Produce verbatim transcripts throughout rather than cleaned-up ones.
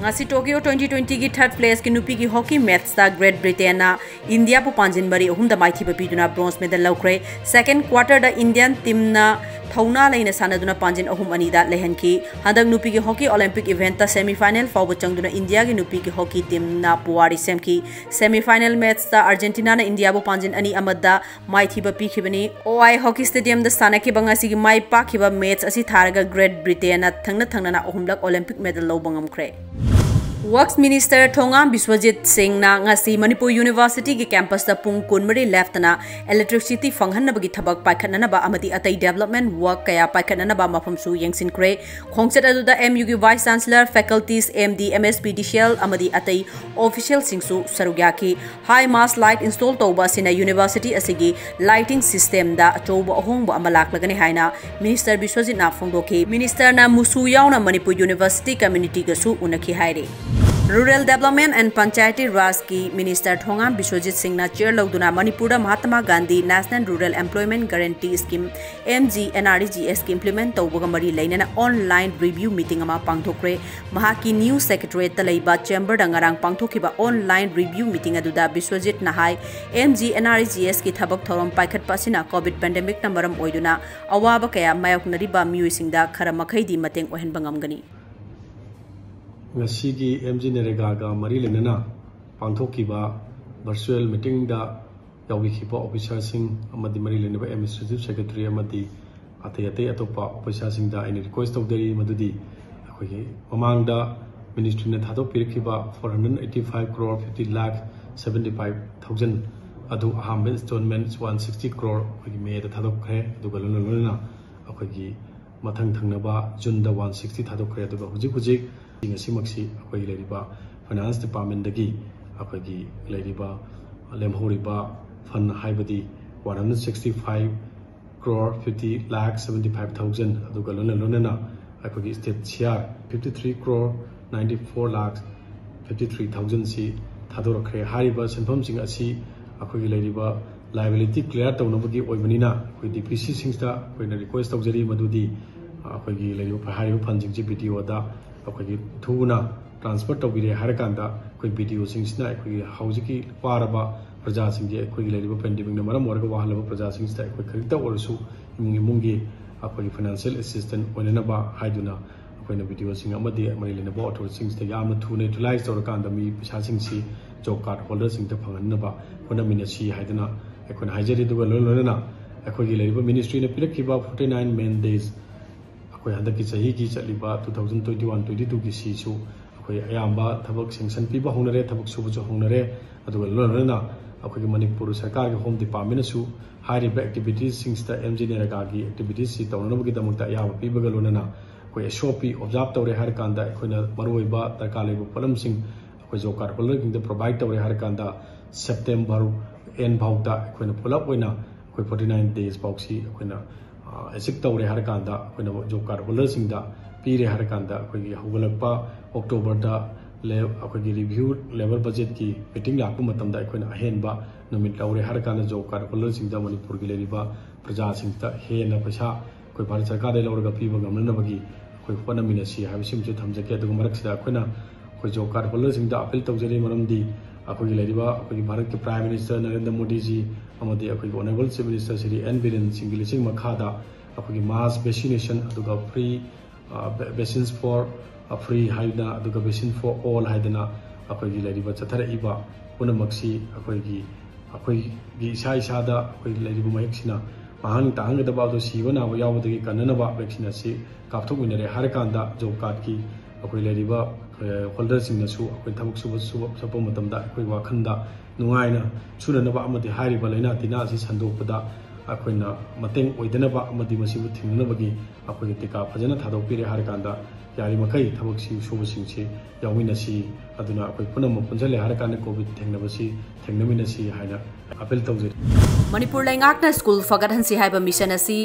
ꯉꯁꯤ Tokyo twenty twenty ꯒꯤ third place ꯀꯤ ꯅꯨꯄꯤꯒꯤ hockey match ꯇ Great Britain ꯅ India ꯕꯨ ꯄꯥꯟꯖꯤꯟ ꯃꯔꯤ ꯑꯍꯨꯝꯗ ꯃꯥꯏꯊꯤꯕ ꯄꯤꯗꯨꯅ bronze medal ꯂꯧꯈ꯭ꯔꯦ꯫ Second quarter ꯗ Indian team ꯅ ꯊꯧꯅꯥ ꯂꯩꯅ ꯁꯥꯟꯅꯗꯨꯅ ꯄꯥꯟꯖꯤꯟ ꯑꯍꯨꯝ ꯑꯅꯤꯗ ꯂꯩꯍꯟꯈꯤ꯫ ꯍꯟꯗꯛ ꯅꯨꯄꯤꯒꯤ hockey Olympic event ꯇ semi final ꯐꯥꯎꯕ ꯆꯪꯗꯨꯅ India ꯒꯤ ꯅꯨꯄꯤꯒꯤ hockey team ꯅ ꯄꯨꯋꯥꯔꯤ ꯁꯦꯝꯈꯤ꯫ Semi final match ꯇ Argentina ꯅ India ꯕꯨ ꯄꯥꯟꯖꯤꯟ ꯑꯅꯤ ꯑꯃꯗ ꯃꯥꯏꯊꯤꯕ ꯄꯤꯈꯤꯕꯅꯤ꯫ O I Hockey Stadium ꯗ ꯁꯥꯟꯅꯈꯤꯕ ꯉꯁꯤꯒꯤ ꯃꯥꯏ ꯄꯥꯛꯈꯤꯕ match ꯑꯁꯤ ꯊꯥꯔꯒ Great Britain ꯅ ꯊꯪꯅ ꯊꯪꯅꯅ ꯑꯍꯨꯝꯂꯛ Olympic medal ꯂꯧꯕ ꯉꯝꯈ꯭ꯔꯦ꯫ Works Minister ꯊꯣꯉꯥꯝ ꯕꯤꯁ꯭ꯋꯖꯤꯠ ꯁꯤꯡꯅ ꯉꯁꯤ ꯃꯅꯤꯄꯨꯔ University ꯒꯤ campus ꯇ ꯄꯨꯡ ꯀꯨꯟꯃꯔꯤ ꯂꯦꯞꯇꯅ electricity ꯐꯪꯍꯟꯅꯕꯒꯤ ꯊꯕꯛ ꯄꯥꯏꯈꯠꯅꯅꯕ ꯑꯃꯗꯤ ꯑꯇꯩ development work ꯀꯌꯥ ꯄꯥꯏꯈꯠꯅꯅꯕ ꯃꯐꯝꯁꯨ ꯌꯦꯡꯁꯤꯟꯈ꯭ꯔꯦ꯫ ꯈꯣꯡꯆꯠ ꯑꯗꯨꯗ M U ꯒꯤ Vice Chancellor, faculties, M D, M S P D C L ꯑꯃꯗꯤ ꯑꯇꯩ official ꯁꯤꯡꯁꯨ ꯁꯔꯨꯛ ꯌꯥꯈꯤ꯫ High mast light install ꯇꯧꯕ ꯑꯁꯤꯅ university ꯑꯁꯤꯒꯤ lighting system ꯗ ꯑꯆꯧꯕ ꯑꯍꯣꯡꯕ ꯑꯃ ꯂꯥꯛꯂꯒꯅꯤ ꯍꯥꯏꯅ Minister ꯕꯤꯁ꯭ꯋꯖꯤꯠꯅ ꯐꯣꯡꯗꯣꯛꯈꯤ꯫ Minister ꯅ ꯃꯨꯁꯨ ꯌꯥꯎꯅ ꯃꯅꯤꯄꯨꯔ University community ꯒꯁꯨ ꯎꯅꯈꯤ ꯍꯥꯏꯔꯤ꯫ Rural Development and Panchayati Raj ꯀꯤ Minister ꯊꯣꯉꯥꯝ ꯕꯤꯁ꯭ꯋꯖꯤꯠ ꯁꯤꯡꯅ chair ꯂꯧꯗꯨꯅ ꯃꯅꯤꯄꯨꯔꯗ Mahatma Gandhi National Rural Employment Guarantee Scheme, M G N R E G S ꯀꯤ implement ꯇꯧꯕꯒ ꯃꯔꯤ ꯂꯩꯅꯅ online review meeting ꯑꯃ ꯄꯥꯡꯊꯣꯛꯈ꯭ꯔꯦ꯫ ꯃꯍꯥꯛꯀꯤ News Secretariat ꯇ ꯂꯩꯕ chamber ꯗ ꯉꯔꯥꯡ ꯄꯥꯡꯊꯣꯛꯈꯤꯕ online review meeting ꯑꯗꯨꯗ ꯕꯤꯁ꯭ꯋꯖꯤꯠꯅ ꯍꯥꯏ, M G N R E G S ꯀꯤ ꯊꯕꯛ ꯊꯧꯔꯝ ꯄꯥꯏꯈꯠꯄ ꯑꯁꯤꯅ COVID pandemic ꯅ ꯃꯔꯝ ꯑꯣꯏꯗꯨꯅ ꯑꯋꯥꯕ ꯀꯌꯥ ꯃꯥꯌꯣꯛꯅꯔꯤꯕ ꯃꯤꯑꯣꯏꯁꯤꯡꯗ ꯈꯔ ꯃꯈꯩꯗꯤ ꯃꯇꯦꯡ ꯑꯣꯏꯍꯟꯕ ꯉꯝꯒꯅꯤ꯫ ꯉꯁꯤꯒꯤ M G ꯅꯔꯦꯒꯥꯒ ꯃꯔꯤ ꯂꯩꯅꯅ ꯄꯥꯡꯊꯣꯛꯈꯤꯕ virtual meeting ꯗ ꯌꯥꯎꯕꯤꯈꯤꯕ officer ꯁꯤꯡ ꯑꯃꯗꯤ ꯃꯔꯤ ꯂꯩꯅꯕ administrative secretary ꯑꯃꯗꯤ ꯑꯇꯩ ꯑꯇꯩ ꯑꯇꯣꯞꯄ officer ꯁꯤꯡꯗ ꯑꯩꯅ request ꯇꯧꯖꯔꯤ ꯃꯗꯨꯗꯤ ꯑꯩꯈꯣꯏꯒꯤ ꯃꯃꯥꯡꯗ ministry ꯅ ꯊꯥꯗꯣꯛꯄꯤꯔꯛꯈꯤꯕ four hundred eighty five crore fifty lakh seventy five thousand ꯑꯗꯨ ꯑꯍꯥꯟꯕ installment one sixty crore ꯑꯩꯈꯣꯏꯒꯤ May ꯗ ꯊꯥꯗꯣꯛꯈ꯭ꯔꯦ꯫ ꯑꯗꯨꯒ ꯂꯣꯏꯅ ꯂꯣꯏꯅꯅ ꯑꯩꯈꯣꯏꯒꯤ ꯃꯊꯪ ꯊꯪꯅꯕ June ꯗ one sixty ꯊꯥꯗꯣꯛꯈ꯭ꯔꯦ꯫ ꯑꯗꯨꯒ ꯍꯧꯖꯤꯛ ꯍꯧꯖꯤꯛ ꯉꯁꯤꯃꯛꯁꯤ ꯑꯩꯈꯣꯏꯒꯤ ꯂꯩꯔꯤꯕ finance department ꯗꯒꯤ ꯑꯩꯈꯣꯏꯒꯤ ꯂꯩꯔꯤꯕ ꯂꯦꯝꯍꯧꯔꯤꯕ fund ꯍꯥꯏꯕꯗꯤ one hundred sixty five crore fifty lakh seventy five thousand ꯑꯗꯨꯒ ꯂꯣꯏꯅ ꯂꯣꯏꯅꯅ ꯑꯩꯈꯣꯏꯒꯤ state C R fifty three crore ninety four lakh fifty three thousand ꯁꯤ ꯊꯥꯗꯣꯔꯛꯈ꯭ꯔꯦ꯫ ꯍꯥꯏꯔꯤꯕ ꯁꯦꯟꯐꯝꯁꯤꯡ ꯑꯁꯤ ꯑꯩꯈꯣꯏꯒꯤ ꯂꯩꯔꯤꯕ liability clear ꯇꯧꯅꯕꯒꯤ ꯑꯣꯏꯕꯅꯤꯅ ꯑꯩꯈꯣꯏ D P C ꯁꯤꯡꯁꯤꯗ ꯑꯩꯈꯣꯏꯅ request ꯇꯧꯖꯔꯤ ꯃꯗꯨꯗꯤ ꯑꯩꯈꯣꯏꯒꯤ ꯂꯩꯔꯤꯕ ꯍꯥꯏꯔꯤꯕ fund ꯁꯤꯡꯁꯤ B D O ꯗ ꯑꯩꯈꯣꯏꯒꯤ ꯊꯨꯅ ꯇ꯭ꯔꯥꯟꯁꯐꯔ ꯇꯧꯕꯤꯔꯦ ꯍꯥꯏꯔꯀꯥꯟꯗ ꯑꯩꯈꯣꯏ ꯕꯤ ꯗꯤ ꯑꯣꯁꯤꯡꯁꯤꯅ ꯑꯩꯈꯣꯏꯒꯤ ꯍꯧꯖꯤꯛꯀꯤ ꯋꯥꯔꯕ ꯄ꯭ꯔꯖꯥꯁꯤꯡꯁꯦ, ꯑꯩꯈꯣꯏꯒꯤ ꯂꯩꯔꯤꯕ ꯄꯦꯟꯗꯦꯃꯤꯛꯅ ꯃꯔꯝ ꯑꯣꯏꯔꯒ ꯋꯥꯍꯜꯂꯕ ꯄ꯭ꯔꯖꯥꯁꯤꯡꯁꯤꯗ ꯑꯩꯈꯣꯏ ꯈꯖꯤꯛꯇ ꯑꯣꯏꯔꯁꯨ ꯏꯃꯨꯡ ꯏꯃꯨꯡꯒꯤ ꯑꯩꯈꯣꯏꯒꯤ ꯐꯥꯏꯅꯥꯟꯁꯤꯌꯦꯜ ꯑꯦꯁꯤꯁꯇꯦꯟ ꯑꯣꯏꯅꯅꯕ ꯍꯥꯏꯗꯨꯅ ꯑꯩꯈꯣꯏꯅ ꯕꯤ ꯗꯤ ꯑꯣꯁꯤꯡ ꯑꯃꯗꯤ ꯃꯔꯤ ꯂꯩꯅꯕ ꯑꯣꯊꯣꯔꯤꯇꯤꯁꯤꯡꯁꯤꯗ ꯌꯥꯝꯅ ꯊꯨꯅ ꯌꯨꯇꯤꯂꯥꯏꯁ ꯇꯧꯔꯀꯥꯟꯗ ꯃꯤ ꯄꯩꯁꯥꯁꯤꯡꯁꯤ ꯖꯣꯕ ꯀꯥꯔꯗ ꯍꯣꯜꯗꯔꯁꯤꯡꯗ ꯐꯪꯍꯟꯅꯕ ꯍꯣꯠꯅꯃꯤꯟꯅꯁꯤ ꯍꯥꯏꯗꯅ ꯑꯩꯈꯣꯏꯅ ꯍꯥꯏꯖꯔꯤ꯫ ꯑꯗꯨꯒ ꯂꯣꯏꯅ ꯂꯣꯏꯅꯅ ꯑꯩꯈꯣꯏꯒꯤ ꯂꯩꯔꯤꯕ ꯃꯤꯅꯤꯁꯇ꯭ꯔꯤꯅ ꯄꯤꯔꯛꯈꯤꯕ forty nine man days, ꯑꯩꯈꯣꯏ ꯍꯟꯗꯛꯀꯤ ꯆꯍꯤꯒꯤ ꯆꯠꯂꯤꯕ two thousand twenty one twenty two ꯒꯤ ꯁꯤꯁꯨ ꯑꯩꯈꯣꯏ ꯑꯌꯥꯝꯕ ꯊꯕꯛ ꯁꯦꯡꯁꯟ ꯄꯤꯕ ꯍꯧꯅꯔꯦ, ꯊꯕꯛ ꯁꯨꯕꯁꯨ ꯍꯧꯅꯔꯦ꯫ ꯑꯗꯨꯒ ꯂꯣꯏꯅ ꯂꯣꯏꯅꯅ ꯑꯩꯈꯣꯏꯒꯤ ꯃꯅꯤꯄꯨꯔ ꯁꯔꯀꯥꯔꯒꯤ ꯍꯣꯝ ꯗꯤꯄꯥꯔꯠꯃꯦꯟꯅꯁꯨ ꯍꯥꯏꯔꯤꯕ ꯑꯦꯛꯇꯤꯚꯤꯇꯤꯁꯁꯤꯡꯁꯤꯗ, ꯑꯦꯝ ꯖꯤ ꯅꯔꯦꯒꯥꯒꯤ ꯑꯦꯛꯇꯤꯚꯤꯇꯤꯁꯁꯤ ꯇꯧꯅꯅꯕꯒꯤꯗꯃꯛꯇ ꯑꯌꯥꯕ ꯄꯤꯕꯒ ꯂꯣꯏꯅꯅ ꯑꯩꯈꯣꯏ ꯑꯦꯁ ꯑꯣ ꯄꯤ ꯑꯣꯕꯖꯥꯔꯞ ꯇꯧꯔꯦ ꯍꯥꯏꯔꯀꯥꯟꯗ, ꯑꯩꯈꯣꯏꯅ ꯃꯔꯨꯑꯣꯏꯕ ꯗꯔꯀꯥꯔ ꯂꯩꯕ ꯄꯣꯠꯂꯝꯁꯤꯡ ꯑꯩꯈꯣꯏ ꯖꯣꯕ ꯀꯥꯔꯗ ꯍꯣꯜꯗꯔꯁꯤꯡꯗ ꯄ꯭ꯔꯣꯚꯥꯏꯗ ꯇꯧꯔꯦ ꯍꯥꯏꯔꯀꯥꯟꯗ, ꯁꯦꯞꯇꯦꯝꯕꯔ ꯑꯦꯟ ꯐꯥꯎꯗ ꯑꯩꯈꯣꯏꯅ ꯄꯨꯂꯞ ꯑꯣꯏꯅ ꯑꯩꯈꯣꯏ forty nine days ꯐꯥꯎꯁꯤ ꯑꯩꯈꯣꯏꯅ ꯑꯦꯆꯤꯞ ꯇꯧꯔꯦ ꯍꯥꯏꯔꯀꯥꯟꯗ, ꯑꯩꯈꯣꯏꯅ ꯖꯣꯕ ꯀꯥꯔꯗ ꯍꯣꯜꯗꯔꯁꯤꯡꯗ ꯄꯤꯔꯦ ꯍꯥꯏꯔꯀꯥꯟꯗ, ꯑꯩꯈꯣꯏꯒꯤ ꯍꯧꯒꯠꯂꯛꯄ ꯑꯣꯛꯇꯣꯕꯔꯗ ꯂꯦ-, ꯑꯩꯈꯣꯏꯒꯤ ꯔꯤꯚ꯭ꯌꯨ ꯂꯦꯕꯔ ꯕꯖꯦꯠꯀꯤ ꯃꯤꯇꯤꯡ ꯂꯥꯛꯄ ꯃꯇꯝꯗ ꯑꯩꯈꯣꯏꯅ ꯑꯍꯦꯟꯕ ꯅꯨꯃꯤꯠ ꯂꯧꯔꯦ ꯍꯥꯏꯔꯀꯥꯟꯗ, ꯖꯣꯕ ꯀꯥꯔꯗ ꯍꯣꯜꯗꯔꯁꯤꯡꯗ, ꯃꯅꯤꯄꯨꯔꯒꯤ ꯂꯩꯔꯤꯕ ꯄ꯭ꯔꯖꯥꯁꯤꯡꯗ ꯍꯦꯟꯅ ꯄꯩꯁꯥ ꯑꯩꯈꯣꯏ ꯚꯥꯔꯠ ꯁꯔꯀꯥꯔꯗꯒꯤ ꯂꯧꯔꯒ ꯄꯤꯕ ꯉꯝꯅꯅꯕꯒꯤ ꯑꯩꯈꯣꯏ ꯍꯣꯠꯅꯃꯤꯟꯅꯁꯤ ꯍꯥꯏꯕꯁꯤꯃꯁꯨ ꯊꯝꯖꯒꯦ꯫ ꯑꯗꯨꯒ ꯃꯔꯛꯁꯤꯗ ꯑꯩꯈꯣꯏꯅ ꯑꯩꯈꯣꯏ ꯖꯣꯕ ꯀꯥꯔꯗ ꯍꯣꯜꯗꯔꯁꯤꯡꯗ ꯑꯄꯤꯜ ꯇꯧꯖꯔꯤ, ꯃꯔꯝꯗꯤ ꯑꯩꯈꯣꯏꯒꯤ ꯂꯩꯔꯤꯕ ꯑꯩꯈꯣꯏꯒꯤ ꯚꯥꯔꯠꯀꯤ ꯄ꯭ꯔꯥꯏꯝ ꯃꯤꯅꯤꯁꯇꯔ ꯅꯔꯦꯟꯗ꯭ꯔ ꯃꯣꯗꯤꯖꯤ ꯑꯃꯗꯤ ꯑꯩꯈꯣꯏꯒꯤ honourable chief minister Shri and Biren ꯁꯤꯡꯒꯤ ꯂꯨꯆꯤꯡ ꯃꯈꯥꯗ ꯑꯩꯈꯣꯏꯒꯤ ꯃꯥꯁ ꯚꯦꯛꯁꯤꯅꯦꯁꯟ, ꯑꯗꯨꯒ ꯐ꯭ꯔꯤ, ꯑ, ꯚꯦ-, ꯚꯦꯛꯁꯤꯟꯁ ꯐꯣꯔ, ꯑ, ꯐ꯭ꯔꯤ ꯍꯥꯏꯗꯅ, ꯑꯗꯨꯒ ꯚꯦꯛꯁꯤꯟ ꯐꯣꯔ ꯑꯣꯜ ꯍꯥꯏꯗꯅ ꯑꯩꯈꯣꯏꯒꯤ ꯂꯩꯔꯤꯕ ꯆꯠꯊꯔꯛꯏꯕ ꯄꯨꯝꯅꯃꯛꯁꯤ ꯑꯩꯈꯣꯏꯒꯤ, ꯑꯩꯈꯣꯏꯒꯤ ꯏꯁꯥ ꯏꯁꯥꯗ ꯑꯩꯈꯣꯏ ꯂꯩꯔꯤꯕ ꯃꯍꯤꯛꯁꯤꯅ ꯃꯥꯡꯍꯟ ꯇꯥꯍꯟꯒꯗꯕ, ꯑꯗꯨ ꯁꯤꯕ ꯅꯥꯕ ꯌꯥꯎꯕꯗꯒꯤ ꯀꯟꯅꯅꯕ ꯚꯦꯛꯁꯤꯟ ꯑꯁꯤ ꯀꯥꯞꯊꯣꯛꯃꯤꯟꯅꯔꯦ ꯍꯥꯏꯔꯀꯥꯟꯗ, ꯖꯣꯕ ꯀꯥꯔꯗꯀꯤ ꯑꯩꯈꯣꯏ ꯂꯩꯔꯤꯕ, ꯑ, ꯍꯣꯜꯗꯔꯁꯤꯡꯅꯁꯨ ꯑꯩꯈꯣꯏ ꯊꯕꯛ ꯁꯨꯕ, ꯁꯨꯕ, ꯆꯠꯄ ꯃꯇꯝꯗ ꯑꯩꯈꯣꯏ ꯋꯥꯈꯜꯗ ꯅꯨꯡꯉꯥꯏꯅ ꯁꯨꯅꯅꯕ ꯑꯃꯗꯤ ꯍꯥꯏꯔꯤꯕ ꯂꯥꯏꯅꯥ ꯇꯤꯟꯅꯥ ꯑꯁꯤ ꯁꯟꯗꯣꯛꯄꯗ ꯑꯩꯈꯣꯏꯅ ꯃꯇꯦꯡ ꯑꯣꯏꯗꯅꯕ ꯑꯃꯗꯤ ꯃꯁꯤꯕꯨ ꯊꯤꯡꯅꯅꯕꯒꯤ ꯑꯩꯈꯣꯏꯒꯤ ꯇꯤꯀꯥ ꯐꯖꯅ ꯊꯥꯗꯣꯛꯄꯤꯔꯦ ꯍꯥꯏꯔꯀꯥꯟꯗ, ꯌꯥꯔꯤꯃꯈꯩ ꯊꯕꯛ ꯁꯤ-, ꯁꯨꯕꯁꯤꯡꯁꯤ ꯌꯥꯎꯃꯤꯟꯅꯁꯤ꯫ ꯑꯗꯨꯅ ꯑꯩꯈꯣꯏ ꯄꯨꯝꯅꯃꯛ ꯄꯨꯟꯁꯤꯜꯂꯦ ꯍꯥꯏꯔꯀꯥꯟꯗ ꯀꯣꯚꯤꯗ ꯊꯦꯡꯅꯕꯁꯤ ꯊꯦꯡꯅꯃꯤꯟꯅꯁꯤ ꯍꯥꯏꯅ ꯑꯄꯤꯜ ꯇꯧꯖꯔꯤ꯫ ꯃꯅꯤꯄꯨꯔ ꯂꯩꯉꯥꯛꯅ ꯁ꯭ꯀꯨꯜ ꯐꯒꯠꯍꯟꯁꯤ ꯍꯥꯏꯕ ꯃꯤꯁꯟ ꯑꯁꯤ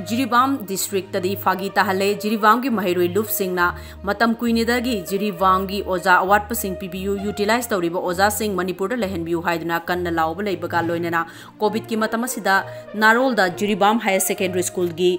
ꯖꯤꯔꯤꯕꯥꯝ ꯗꯤꯁꯇ꯭ꯔꯤꯛꯇꯗꯤ ꯐꯥꯒꯤ ꯇꯥꯍꯜꯂꯦ꯫ ꯖꯤꯔꯤꯕꯥꯝꯒꯤ ꯃꯍꯩꯔꯣꯏ ꯂꯨꯞꯁꯤꯡꯅ ꯃꯇꯝ ꯀꯨꯏꯅꯗꯒꯤ ꯖꯤꯔꯤꯕꯥꯝꯒꯤ ꯑꯣꯖꯥ ꯑꯋꯥꯠꯄꯁꯤꯡ ꯄꯤꯕꯤꯌꯨ, ꯌꯨꯇꯤꯂꯥꯏꯖ ꯇꯧꯔꯤꯕ ꯑꯣꯖꯥꯁꯤꯡ ꯃꯅꯤꯄꯨꯔꯗ ꯂꯩꯍꯟꯕꯤꯌꯨ ꯍꯥꯏꯗꯨꯅ ꯀꯟꯅ ꯂꯥꯎꯕ ꯂꯩꯕꯒ ꯂꯣꯏꯅꯅ ꯀꯣꯚꯤꯗꯀꯤ ꯃꯇꯝ ꯑꯁꯤꯗ ꯅꯥꯔꯣꯜꯗ ꯖꯤꯔꯤꯕꯥꯝ ꯍꯥꯌꯔ ꯁꯦꯀꯦꯟꯗꯔꯤ ꯁ꯭ꯀꯨꯜꯒꯤ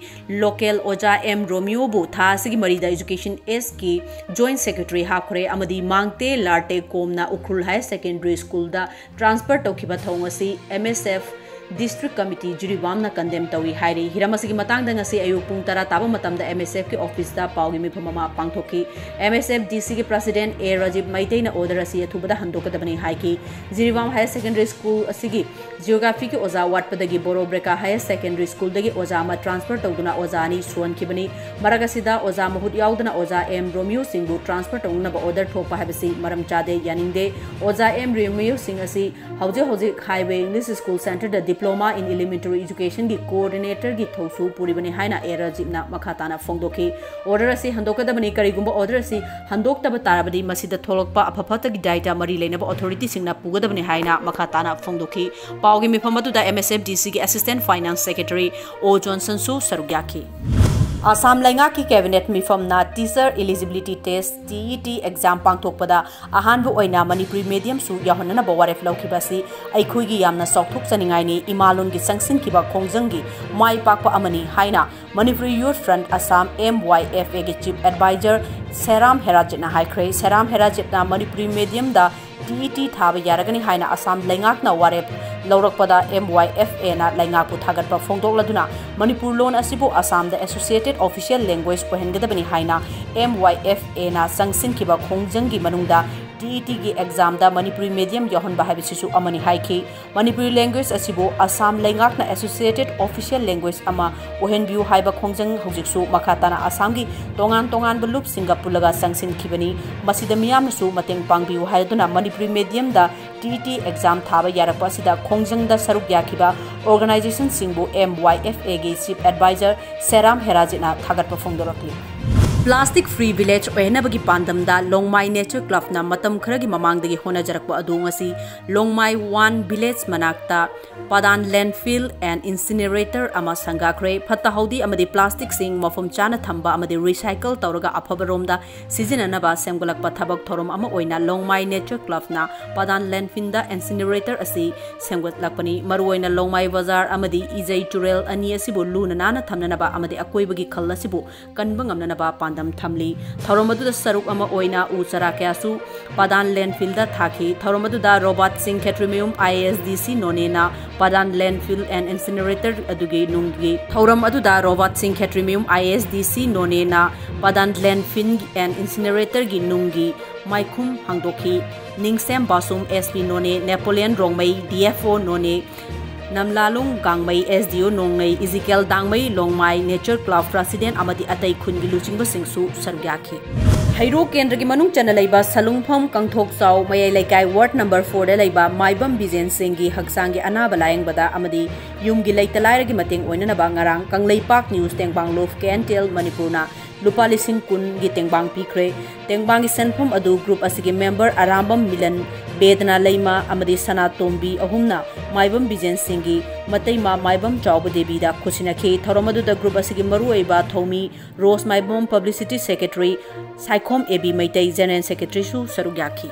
ꯂꯣꯀꯦꯜ ꯑꯣꯖꯥ ꯑꯦꯝ ꯔꯣꯃꯤꯌꯣꯕꯨ ꯊꯥ ꯑꯁꯤꯒꯤ ꯃꯔꯤꯗ Education Sꯀꯤ Joint Secretary ꯍꯥꯞꯈ꯭ꯔꯦ ꯑꯃꯗꯤ ꯃꯥꯡꯇꯦ ꯂꯥꯔꯇꯦ ꯀꯣꯝꯅ ꯎꯈ꯭ꯔꯨꯜ Higher Secondary Schoolꯗ transfer ꯇꯧꯈꯤꯕ ꯊꯧꯑꯣꯡ ꯑꯁꯤ M S F District Committee ꯖꯤꯔꯤꯕꯥꯝꯅ condemn ꯇꯧꯏ ꯍꯥꯏꯔꯤ꯫ ꯍꯤꯔꯝ ꯑꯁꯤꯒꯤ ꯃꯇꯥꯡꯗ ꯉꯁꯤ ꯑꯌꯨꯛ ꯄꯨꯡ ꯇꯔꯥ ꯇꯥꯕ ꯃꯇꯝꯗ M S F ꯀꯤ officeꯇ ꯄꯥꯎꯒꯤ ꯃꯤꯐꯝ ꯑꯃ ꯄꯥꯡꯊꯣꯛꯈꯤ꯫ M S F D Cꯒꯤ President A Rajiv ꯃꯩꯇꯩꯅ order ꯑꯁꯤ ꯑꯊꯨꯕꯗ ꯍꯟꯗꯣꯛꯀꯗꯕꯅꯤ ꯍꯥꯏꯈꯤ꯫ ꯖꯤꯔꯤꯕꯥꯝ Higher Secondary School ꯑꯁꯤꯒꯤ Geographyꯒꯤ ꯑꯣꯖꯥ ꯋꯥꯠꯄꯗꯒꯤ ꯕꯣꯔꯣ ꯕ꯭ꯔꯦꯀꯥ Higher Secondary Schoolꯗꯒꯤ ꯑꯣꯖꯥ ꯑꯃ transfer ꯇꯧꯗꯨꯅ ꯑꯣꯖꯥ ꯑꯅꯤ ꯁꯨꯍꯟꯈꯤꯕꯅꯤ꯫ ꯃꯔꯛ ꯑꯁꯤꯗ ꯑꯣꯖꯥ ꯃꯍꯨꯠ ꯌꯥꯎꯗꯅ ꯑꯣꯖꯥ ꯑꯦꯝ ꯔꯣꯃꯤꯌꯣ ꯁꯤꯡꯕꯨ transfer ꯇꯧꯅꯅꯕ order ꯊꯣꯛꯄ ꯍꯥꯏꯕꯁꯤ ꯃꯔꯝ ꯆꯥꯗꯦ, ꯌꯥꯅꯤꯡꯗꯦ꯫ ꯑꯣꯖꯥ ꯑꯦꯝ ꯔꯣꯃꯤꯌꯣ ꯁꯤꯡ ꯑꯁꯤ ꯍꯧꯖꯤꯛ ꯍꯧꯖꯤꯛ Highway English School Centreꯗ Diploma in Elementary Educationꯒꯤ coordinatorꯒꯤ ꯊꯧꯁꯨ ꯄꯨꯔꯤꯕꯅꯤ ꯍꯥꯏꯅ ꯑꯦ ꯔꯥꯖꯤꯕꯅ ꯃꯈꯥ ꯇꯥꯅ ꯐꯣꯡꯗꯣꯛꯈꯤ꯫ Order ꯑꯁꯤ ꯍꯟꯗꯣꯛꯀꯗꯕꯅꯤ, ꯀꯔꯤꯒꯨꯝꯕ order ꯑꯁꯤ ꯍꯟꯗꯣꯛꯇꯕ ꯇꯥꯔꯕꯗꯤ ꯃꯁꯤꯗ ꯊꯣꯛꯂꯛꯄ ꯑꯐ ꯐꯠꯇꯒꯤ ꯗꯥꯏꯇ ꯃꯔꯤ ꯂꯩꯅꯕ authorityꯁꯤꯡꯅ ꯄꯨꯒꯗꯕꯅꯤ ꯍꯥꯏꯅ ꯃꯈꯥ ꯇꯥꯅ ꯐꯣꯡꯗꯣꯛꯈꯤ꯫ ꯄꯥꯎꯒꯤ ꯃꯤꯐꯝ ꯑꯗꯨꯗ M S F D Cꯒꯤ Assistant Finance Secretary ꯑꯣ ꯖꯣꯟꯁꯟꯁꯨ ꯁꯔꯨꯛ ꯌꯥꯈꯤ꯫ ꯑꯁꯥꯝ ꯂꯩꯉꯥꯛꯀꯤ cabinet ꯃꯤꯐꯝꯅ Teacher Eligibility Test, T E T, exam ꯄꯥꯡꯊꯣꯛꯄꯗ ꯑꯍꯥꯟꯕ ꯑꯣꯏꯅ ꯃꯅꯤꯄꯨꯔꯤ mediumꯁꯨ ꯌꯥꯎꯍꯟꯅꯅꯕ ꯋꯥꯔꯦꯞ ꯂꯧꯈꯤꯕ ꯑꯁꯤ ꯑꯩꯈꯣꯏꯒꯤ ꯌꯥꯝꯅ ꯆꯥꯎꯊꯣꯛꯆꯅꯤꯡꯉꯥꯏꯅꯤ, ꯏꯃꯥꯂꯣꯟꯒꯤ ꯆꯪꯁꯤꯟꯈꯤꯕ ꯈꯣꯡꯖꯪꯒꯤ ꯃꯥꯏ ꯄꯥꯛꯄ ꯑꯃꯅꯤ ꯍꯥꯏꯅ Manipuri Youth Front Assam, M Y F Aꯒꯤ Chief Advisor ꯁꯦꯔꯥꯝ ꯍꯦꯔꯥꯖꯤꯠꯅ ꯍꯥꯏꯈ꯭ꯔꯦ꯫ ꯁꯦꯔꯥꯝ ꯍꯦꯔꯥꯖꯤꯠꯅ ꯃꯅꯤꯄꯨꯔꯤ mediumꯗ T E T ꯊꯥꯕ ꯌꯥꯔꯒꯅꯤ ꯍꯥꯏꯅ ꯑꯁꯥꯝ ꯂꯩꯉꯥꯛꯅ ꯋꯥꯔꯦꯞ ꯂꯧꯔꯛꯄꯗ M Y F Aꯅ ꯂꯩꯉꯥꯛꯄꯨ ꯊꯥꯒꯠꯄ ꯐꯣꯡꯗꯣꯛꯂꯗꯨꯅ ꯃꯅꯤꯄꯨꯔ ꯂꯣꯟ ꯑꯁꯤꯕꯨ ꯑꯁꯥꯝꯗ associated official language ꯑꯣꯏꯍꯟꯒꯗꯕꯅꯤ ꯍꯥꯏꯅ M Y F Aꯅ ꯆꯪꯁꯤꯟꯈꯤꯕ ꯈꯣꯡꯖꯪꯒꯤ ꯃꯅꯨꯡꯗ T E Tꯒꯤ examꯗ ꯃꯅꯤꯄꯨꯔꯤ medium ꯌꯥꯎꯍꯟꯕ ꯍꯥꯏꯕꯁꯤꯁꯨ ꯑꯃꯅꯤ ꯍꯥꯏꯈꯤ꯫ ꯃꯅꯤꯄꯨꯔꯤ language ꯑꯁꯤꯕꯨ ꯑꯁꯥꯝ ꯂꯩꯉꯥꯛꯅ associated official language ꯑꯃ ꯑꯣꯏꯍꯟꯕꯤꯌꯨ ꯍꯥꯏꯕ ꯈꯣꯡꯖꯪ ꯍꯧꯖꯤꯛꯁꯨ ꯃꯈꯥ ꯇꯥꯅ ꯑꯁꯥꯝꯒꯤ ꯇꯣꯉꯥꯟ ꯇꯣꯉꯥꯟꯕ ꯂꯨꯞꯁꯤꯡꯒ ꯄꯨꯜꯂꯒ ꯆꯪꯁꯤꯟꯈꯤꯕꯅꯤ꯫ ꯃꯁꯤꯗ ꯃꯤꯌꯥꯝꯅꯁꯨ ꯃꯇꯦꯡ ꯄꯥꯡꯕꯤꯌꯨ ꯍꯥꯏꯗꯨꯅ Manipuri mediumꯗ T E T exam ꯊꯥꯕ ꯌꯥꯔꯛꯄ ꯑꯁꯤꯗ ꯈꯣꯡꯖꯪꯗ ꯁꯔꯨꯛ ꯌꯥꯈꯤꯕ organizationꯁꯤꯡꯕꯨ M Y F Aꯒꯤ Chief Advisor ꯁꯦꯔꯥꯝ ꯍꯦꯔꯥꯖꯤꯠꯅ ꯊꯥꯒꯠꯄ ꯐꯣꯡꯗꯣꯔꯛꯂꯤ꯫ Plastic Free Village ꯑꯣꯏꯍꯟꯅꯕꯒꯤ ꯄꯥꯟꯗꯝꯗ ꯂꯣꯡꯃꯥꯏ Nature Clubꯅ ꯃꯇꯝ ꯈꯔꯒꯤ ꯃꯃꯥꯡꯗꯒꯤ ꯍꯣꯠꯅꯖꯔꯛꯄ ꯑꯗꯨ ꯉꯁꯤ ꯂꯣꯡꯃꯥꯏ One Village ꯃꯅꯥꯛꯇ Padan Landfill and Incinerator ꯑꯃ ꯁꯪꯒꯥꯈ꯭ꯔꯦ꯫ ꯐꯠꯇ ꯍꯥꯎꯗꯤ ꯑꯃꯗꯤ plasticꯁꯤꯡ ꯃꯐꯝ ꯆꯥꯅ ꯊꯝꯕ ꯑꯃꯗꯤ recycle ꯇꯧꯔꯒ ꯑꯐꯕꯔꯣꯝꯗ ꯁꯤꯖꯤꯟꯅꯅꯕ ꯁꯦꯝꯒꯠꯂꯛꯄ ꯊꯕꯛ ꯊꯧꯔꯝ ꯑꯃ ꯑꯣꯏꯅ ꯂꯣꯡꯃꯥꯏ Nature Clubꯅ Padan Landfillꯗ incinerator ꯑꯁꯤ ꯁꯦꯝꯒꯠꯂꯛꯄꯅꯤ꯫ ꯃꯔꯨꯑꯣꯏꯅ ꯂꯣꯡꯃꯥꯏ ꯕꯖꯥꯔ ꯑꯃꯗꯤ ꯏꯖꯩ ꯇꯨꯔꯦꯜ ꯑꯅꯤ ꯑꯁꯤꯕꯨ ꯂꯨꯅ ꯅꯥꯟꯅ ꯊꯝꯅꯅꯕ ꯑꯃꯗꯤ ꯑꯀꯣꯏꯕꯒꯤ ꯈꯜ ꯑꯁꯤꯕꯨ ꯀꯟꯕ ꯉꯝꯅꯅꯕ ꯄꯥꯟꯗꯝ ꯊꯝꯂꯤ꯫ ꯊꯧꯔꯝ ꯑꯗꯨꯗ ꯁꯔꯨꯛ ꯑꯃ ꯑꯣꯏꯅ ꯎ ꯆꯥꯔꯥ ꯀꯌꯥꯁꯨ Padan Landfillꯗ ꯊꯥꯈꯤ꯫ ꯊꯧꯔꯝ ꯑꯗꯨꯗ ꯔꯣꯕꯥꯔꯠ ꯁꯤꯡ ꯈꯦꯇ꯭ꯔꯤꯃꯌꯨꯝ IASDC ꯅꯣꯅꯦꯅ Padan Landfill and Incinerator ꯑꯗꯨꯒꯤ ꯅꯨꯡꯒꯤ ꯊꯧꯔꯝ ꯑꯗꯨꯗ ꯔꯣꯕꯥꯔꯠ ꯁꯤꯡ ꯈꯦꯇ꯭ꯔꯤꯃꯌꯨꯝ IASDC ꯅꯣꯅꯦꯅ Padan Landfill and Incineratorꯒꯤ ꯅꯨꯡꯒꯤ ꯃꯥꯏꯈꯨꯝ ꯍꯥꯡꯗꯣꯛꯈꯤ꯫ ꯅꯤꯡꯁꯦꯝ ꯕꯥꯁꯨꯝ SP ꯅꯣꯅꯦ, ꯅꯦꯄꯣꯂꯤꯌꯟ ꯔꯣꯡꯃꯩ DFO ꯅꯣꯅꯦ, ꯅꯝꯂꯥꯂꯨꯡ ꯒꯥꯡꯃꯩ SDO ꯅꯣꯡꯉꯩ, ꯏꯖꯤꯀꯦꯜ ꯗꯥꯡꯃꯩ ꯂꯣꯡꯃꯥꯏ Nature Club President ꯑꯃꯗꯤ ꯑꯇꯩ ꯈꯨꯟꯒꯤ ꯂꯨꯆꯤꯡꯕꯁꯤꯡꯁꯨ ꯁꯔꯨꯛ ꯌꯥꯈꯤ꯫ ꯍꯩꯔꯣꯛ ꯀꯦꯟꯗ꯭ꯔꯒꯤ ꯃꯅꯨꯡ ꯆꯟꯅ ꯂꯩꯕ ꯁꯂꯨꯡꯐꯝ ꯀꯪꯊꯣꯛꯆꯥꯎ ꯃꯌꯥꯏ ꯂꯩꯀꯥꯏ ward number fourꯗ ꯂꯩꯕ ꯃꯥꯏꯕꯝ ꯕꯤꯖꯦꯟ ꯁꯤꯡꯒꯤ ꯍꯛꯆꯥꯡꯒꯤ ꯑꯅꯥꯕ ꯂꯥꯌꯦꯡꯕꯗ ꯑꯃꯗꯤ ꯌꯨꯝꯒꯤ ꯂꯩꯇ ꯂꯥꯏꯔꯒꯤ ꯃꯇꯦꯡ ꯑꯣꯏꯅꯅꯕ ꯉꯔꯥꯡ ꯀꯪꯂꯩꯄꯥꯛ News ꯇꯦꯡꯕꯥꯡ Love KNTL ꯃꯅꯤꯄꯨꯔꯅ ꯂꯨꯄꯥ ꯂꯤꯁꯤꯡ ꯀꯨꯟꯒꯤ ꯇꯦꯡꯕꯥꯡ ꯄꯤꯈ꯭ꯔꯦ꯫ ꯇꯦꯡꯕꯥꯡꯒꯤ ꯁꯦꯟꯐꯝ ꯑꯗꯨ group ꯑꯁꯤꯒꯤ member ꯑꯔꯥꯝꯕꯝ ꯃꯤꯂꯟ, ꯕꯦꯗꯅꯥ ꯂꯩꯃ ꯑꯃꯗꯤ ꯁꯅꯥꯇꯣꯝꯕꯤ ꯑꯍꯨꯝꯅ ꯃꯥꯏꯕꯝ ꯕꯤꯖꯦꯟ ꯁꯤꯡꯒꯤ ꯃꯇꯩꯃ ꯃꯥꯏꯕꯝ ꯆꯥꯎꯕ ꯗꯦꯕꯤꯗ ꯈꯨꯠꯁꯤꯟꯅꯈꯤ꯫ ꯊꯧꯔꯝ ꯑꯗꯨꯗ group ꯑꯁꯤꯒꯤ ꯃꯔꯨꯑꯣꯏꯕ ꯊꯧꯃꯤ ꯔꯣꯁ ꯃꯥꯏꯕꯝ, publicity secretary Saikhom AB Meitei, general secretaryꯁꯨ ꯁꯔꯨꯛ ꯌꯥꯈꯤ꯫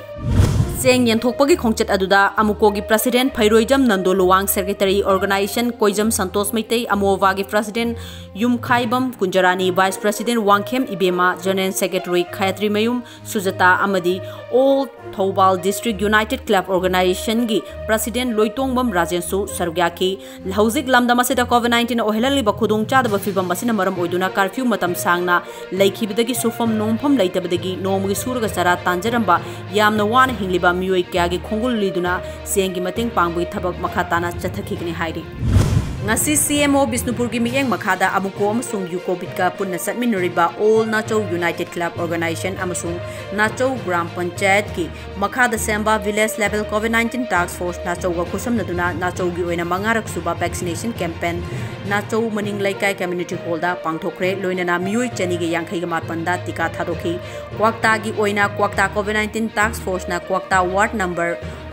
ꯆꯦꯡ ꯌꯦꯟꯊꯣꯛꯄꯒꯤ ꯈꯣꯡꯆꯠ ꯑꯗꯨꯗ ꯑꯃꯨꯀꯣꯒꯤ president ꯐꯩꯔꯣꯏꯖꯝ Nando Luwang, secretary organization ꯀꯣꯏꯖꯝ Santosh Meitei, ꯑꯃꯣꯕꯥꯒꯤ president ꯌꯨꯝꯈꯥꯏꯕꯝ ꯀꯨꯟꯖꯔꯥꯅꯤ, vice president ꯋꯥꯡꯈꯦꯝ ꯏꯕꯦꯝꯃ, general secretary ꯈꯌꯥꯇ꯭ꯔꯤꯃꯌꯨꯝ ꯁꯨꯖꯇꯥ ꯑꯃꯗꯤ All Thoubal District United Club Organizationꯒꯤ president ꯂꯣꯏꯇꯣꯡꯕꯝ ꯔꯥꯖꯦꯟꯁꯨ ꯁꯔꯨꯛ ꯌꯥꯈꯤ꯫ ꯍꯧꯖꯤꯛ ꯂꯝꯗꯝ ꯑꯁꯤꯗ COVID nineteen ꯑꯣꯏꯍꯜꯂꯛꯂꯤꯕ ꯈꯨꯗꯣꯡꯆꯥꯗꯕ ꯐꯤꯕꯝ ꯑꯁꯤꯅ ꯃꯔꯝ ꯑꯣꯏꯗꯨꯅ curfew ꯃꯇꯝ ꯁꯥꯡꯅ ꯂꯩꯈꯤꯕꯗꯒꯤ ꯁꯨꯐꯝ ꯅꯣꯝꯐꯝ ꯂꯩꯇꯕꯗꯒꯤ ꯅꯣꯡꯃꯒꯤ ꯁꯨꯔꯒ ꯆꯔꯥ ꯇꯥꯟꯖꯔꯝꯕ ꯌꯥꯝꯅ ꯋꯥꯅ ꯍꯤꯡꯂꯤꯕ ꯃꯤꯑꯣꯏ ꯀꯌꯥꯒꯤ ꯈꯣꯡꯒꯨꯜ ꯂꯤꯗꯨꯅ ꯆꯦꯡꯒꯤ ꯃꯇꯦꯡ ꯄꯥꯡꯕꯒꯤ ꯊꯕꯛ ꯃꯈꯥ ꯇꯥꯅ ꯆꯠꯊꯈꯤꯒꯅꯤ ꯍꯥꯏꯔꯤ꯫ ꯉꯁꯤ ꯁꯤ ꯑꯦꯝ ꯑꯣ ꯕꯤꯁꯅꯨꯄꯨꯔꯒꯤ ꯃꯤꯠꯌꯦꯡ ꯃꯈꯥꯗ ꯑꯃꯨꯀꯣ ꯑꯃꯁꯨꯡ ꯌꯨꯀꯣ ꯕꯤꯠꯀ ꯄꯨꯟꯅ ꯆꯠꯃꯤꯟꯅꯔꯤꯕ All Nachou United Club Organization ꯑꯃꯁꯨꯡ Nachou Gram Panchayat ꯀꯤ ꯃꯈꯥꯗ ꯁꯦꯝꯕ Village Level COVID nineteen Task Force ꯅꯥꯆꯧꯒ ꯈꯨꯠꯁꯝꯅꯗꯨꯅ ꯅꯥꯆꯧꯒꯤ ꯑꯣꯏꯅ ꯃꯉꯥꯔꯛ ꯁꯨꯕ vaccination campaign ꯅꯥꯆꯧ ꯃꯅꯤꯡ ꯂꯩꯀꯥꯏ community hall ꯗ ꯄꯥꯡꯊꯣꯛꯈ꯭ꯔꯦ꯫ ꯂꯣꯏꯅꯅ ꯃꯤꯑꯣꯏ ꯆꯅꯤꯒ ꯌꯥꯡꯈꯩꯒ ꯃꯥꯄꯟꯗ ꯇꯤꯀꯥ ꯊꯥꯗꯣꯛꯈꯤ꯫ ꯀ꯭ꯋꯥꯛꯇꯥꯒꯤ ꯑꯣꯏꯅ ꯀ꯭ꯋꯥꯛꯇꯥ COVID nineteen Task Force ꯅ ꯀ꯭ꯋꯥꯛꯇꯥ ward number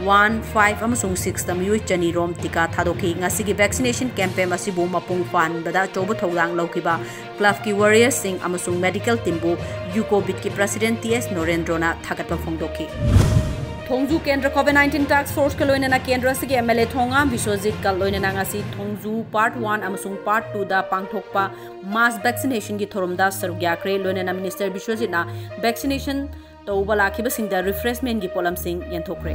one, five ꯑꯃꯁꯨꯡ six ꯇ ꯃꯤꯑꯣꯏ ꯆꯅꯤ ꯔꯣꯝ ꯇꯤꯀꯥ ꯊꯥꯗꯣꯛꯈꯤ꯫ ꯉꯁꯤꯒꯤ vaccination campaign ꯑꯁꯤꯕꯨ ꯃꯄꯨꯡ ꯐꯥꯍꯟꯕꯗ ꯑꯆꯧꯕ ꯊꯧꯗꯥꯡ ꯂꯧꯈꯤꯕ club ꯀꯤ warriors ꯁꯤꯡ ꯑꯃꯁꯨꯡ medical team ꯕꯨ ꯌꯨꯀꯣ ꯕꯤꯠ ꯀꯤ president ꯇꯤ ꯑꯦꯁ ꯅꯣꯔꯦꯟꯗ꯭ꯔꯣꯅ ꯊꯥꯒꯠꯄ ꯐꯣꯡꯗꯣꯛꯈꯤ꯫ ꯊꯣꯡꯖꯨ ꯀꯦꯟꯗ꯭ꯔ COVID nineteen Task Force ꯀ ꯂꯣꯏꯅꯅ ꯀꯦꯟꯗ꯭ꯔ ꯑꯁꯤꯒꯤ ꯑꯦꯝ ꯑꯦꯜ ꯑꯦ ꯊꯣꯉꯥꯝ ꯕꯤꯁ꯭ꯋꯖꯤꯠꯀ ꯂꯣꯏꯅꯅ ꯉꯁꯤ ꯊꯣꯡꯖꯨ part one ꯑꯃꯁꯨꯡ part two ꯗ ꯄꯥꯡꯊꯣꯛꯄ mass vaccination ꯒꯤ ꯊꯧꯔꯝꯗ ꯁꯔꯨꯛ ꯌꯥꯈ꯭ꯔꯦ꯫ ꯂꯣꯏꯅꯅ minister ꯕꯤꯁ꯭ꯋꯖꯤꯠꯅ vaccination ꯇꯧꯕ ꯂꯥꯛꯈꯤꯕꯁꯤꯡꯗ refreshment ꯒꯤ ꯄꯣꯠꯂꯝꯁꯤꯡ ꯌꯦꯟꯊꯣꯛꯈ꯭ꯔꯦ꯫